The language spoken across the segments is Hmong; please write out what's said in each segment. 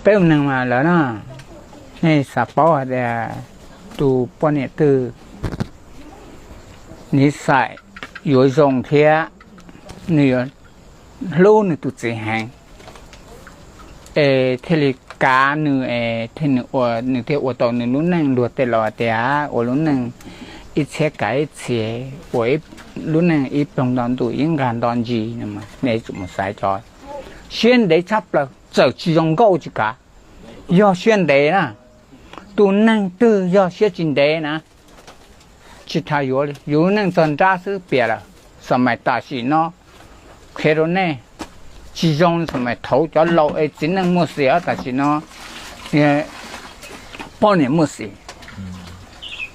Peb ua neeg mas lawm na, nej xav paub hais tias tus poj niam twg niv xais yuav zoo thiab nws yuav hlub nws tus txiv heev, es thiaj li kav nws, es thiaj nws ua, nws thiaj ua tau nws lub neej luag tej laus hais tias ua lub neej ib txhiab kav ib txhis, ua lub neej ib ploog nto ntuj ib nqag nto ntsis no. Nej tsum mus xaiv cov siab ntev tshaj plaws txawm tsis zoo nkauj tsis kav, yog siab ntev na. Tus neeg twg yog siab tsis ntev na, tsis tas yuav li, yus lub neej txog nrab xwb piam lawm. Xam mais tam sim no qhia rau nej, tsis zoo li xam mais thaud cov laus es txiv neej muaj xim, tam sim no poj niam muaj xim.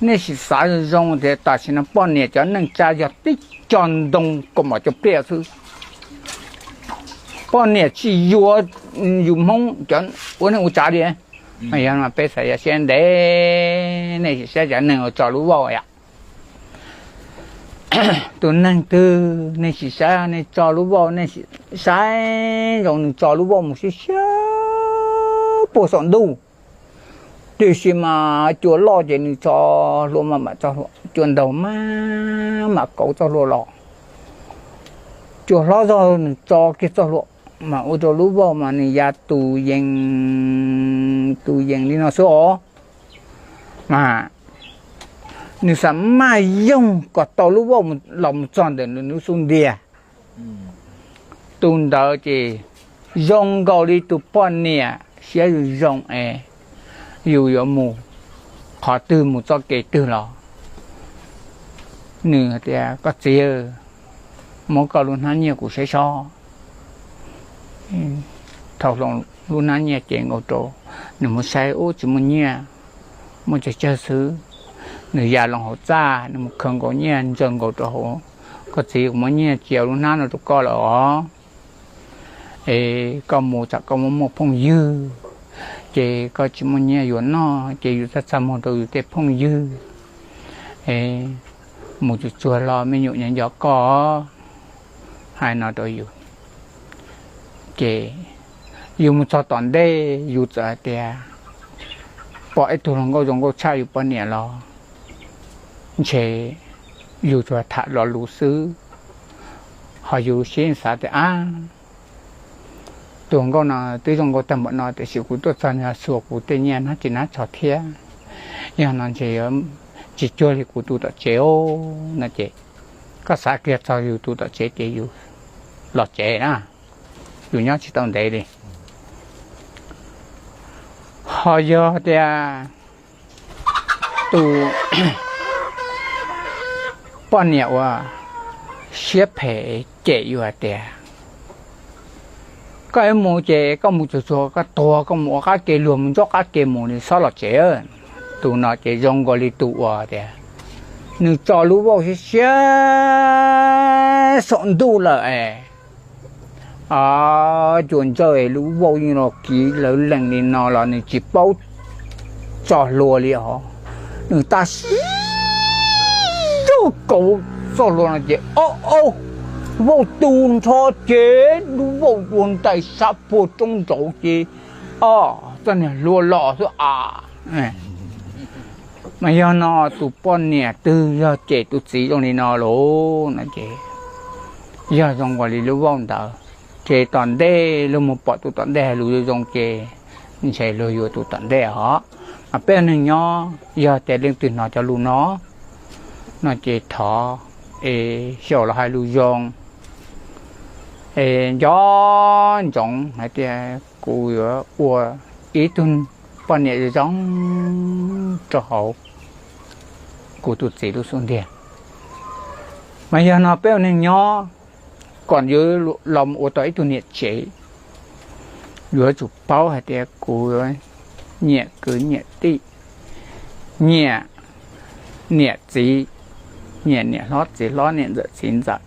Nej sim xav zoo zoo tias tam sim no poj niam cov neej tsa yog tib co ntoo kaum mom cov pliaj xwb. Poj niam tsis yuav yus Hmoob cov ua neej ua tsav li. Mas yog no peb xav yog siab ntev, nej sim saib cov neeg uas tso lub vauj yom. Tus neeg twg nej sim saib nej tso lub vauj, nej saib zoo nws tso lub vauj mus siab siab puag saum ntuj. Tiam sis mas cua loj ces nws tso hlua mas mam txoj hlua, cua ntaug mas mam kauv txoj hlua los. Cua hlob zog nws tso kiag txoj hlua mas ua rau lub vauj mas nws ya tus yees, tus yees li no xwb os. Mas nws xam maj yoog kom tau lub vauj los mus txog ntawm nws lub xub ntiag. Tus ntawd ces zoo nkaus li tus poj niam siab zoo es yus yuav mus qhov twg mus txoj kev twg los nws tias, koj txiv, muab koj lub hnab nyiaj kuv saib sob. Thaum hloov lub hnab nyiaj ces nkaus rau, nws mus saib ub tsis muaj nyiaj, muaj tsawg tsawg xwb. Nws ya loo hauv txaj, nws mus khaws nkaus nyiaj ntsaws nkaus rau hauv. Koj txiv, kuv muab nyiaj cia lub hnab no rau koj lawm os. Es koj mus tsam koj muaj muaj phooj ywg, ces koj tsis muaj nyiaj yuav noj ces yus txaj txaj muag rau yus tej phooj ywg. Es mus tsuag tsuag los me nyuam nyob nco koj. Hais no rau yus, ces yus mus txog tom ntej yus txawm hais tias pom ib tug hluas nkauj zoo nkauj tshaj yus poj niam los ntshe yus tsuas tham lo lus xwb, ho yus sib xav tias ab, tus hluas nkauj no twb zoo nkauj tag npaum no tiam sis kuv tuaj txog nws xuas kuv tej nyiaj hnab tsis hnab tsho thiab. Yog no ntshe yuav tsis cuag li kuv tus tom tsev os no ces koj xav kiag txog yus tus tom tsev ces yus los tsev na, yus nyob tsis tau ntev li. Ho yog tias tus poj niam uas siab phem cem yus hais tias koj yuav mus ces koj mus tsuag tsuag, koj tuag koj mus ua qab ke, luag mus ntsob qab ke mus li, txhob los tsev. Tus no ces zoo nkaus li tus uas tias nws tso lub vauj siab siab saum ntuj lawm es cua ntsawj lub vauj yeej los kiv lawv lees li no los nws tsis paub tso hlua li os. Nws tab sis kauv txoj hlua no ces ob ob, vauj tu nrho ces lub vauj dua ntais sab puag roob nraud ces ob txoj niag hlua los xwb a. Mas yog no tus poj niam twg yog cem tus txiv zoo li no lauj no ces yog zoo nkaus li lub vauj ntawd, ces tom ntej luag mus pom tus tom ntej hais lus zoo zoo ces ntshe luag yuav tus tom ntej os. Mas peb ua neeg nyob yog tias leej twg hnov cov lus no, no ces thov es xyaum los hais lus zoo es nco ntsoov hais tias kuv yuav ua ib tug poj niam zoo zoo rau hauv kuv tus txiv lub xub ntiag. Mas yog no peb ua neeg nyob, kom yuav los ua tau ib tug niam tsev, yuav tsum paub hais tias kuv nyiam kwv nyiam tij, nyiam niam txiv, nyiam niam hlob txiv hlob, niam ntxawm txiv ntxawm,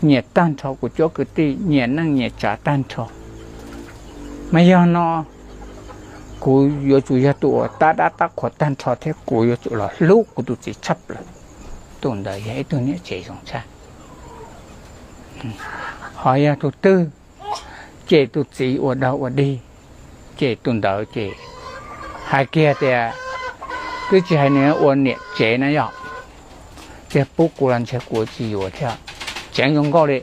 nyiam tag nrho kuv cuab kwv tij, nyiam neej nyiam tsav tag nrho. Mas yog no kuv yuav tsum yog tus uas tab dab tab qhuas tag nrho thiab kuv yuav tsum los hlub kuv tus txiv tshaj plaws. Tus ntawd yog ib tug niam tsev zoo tshaj. Ho yog tus twg cem tus txiv ua dog ua dig, Ces tus ntawd ces hais kiag tias, twb tsis hais nws ua niam tsev na yog, tias pub kuv los ntshe kuv tsis yuav thiab, tseev zoo nkauj li.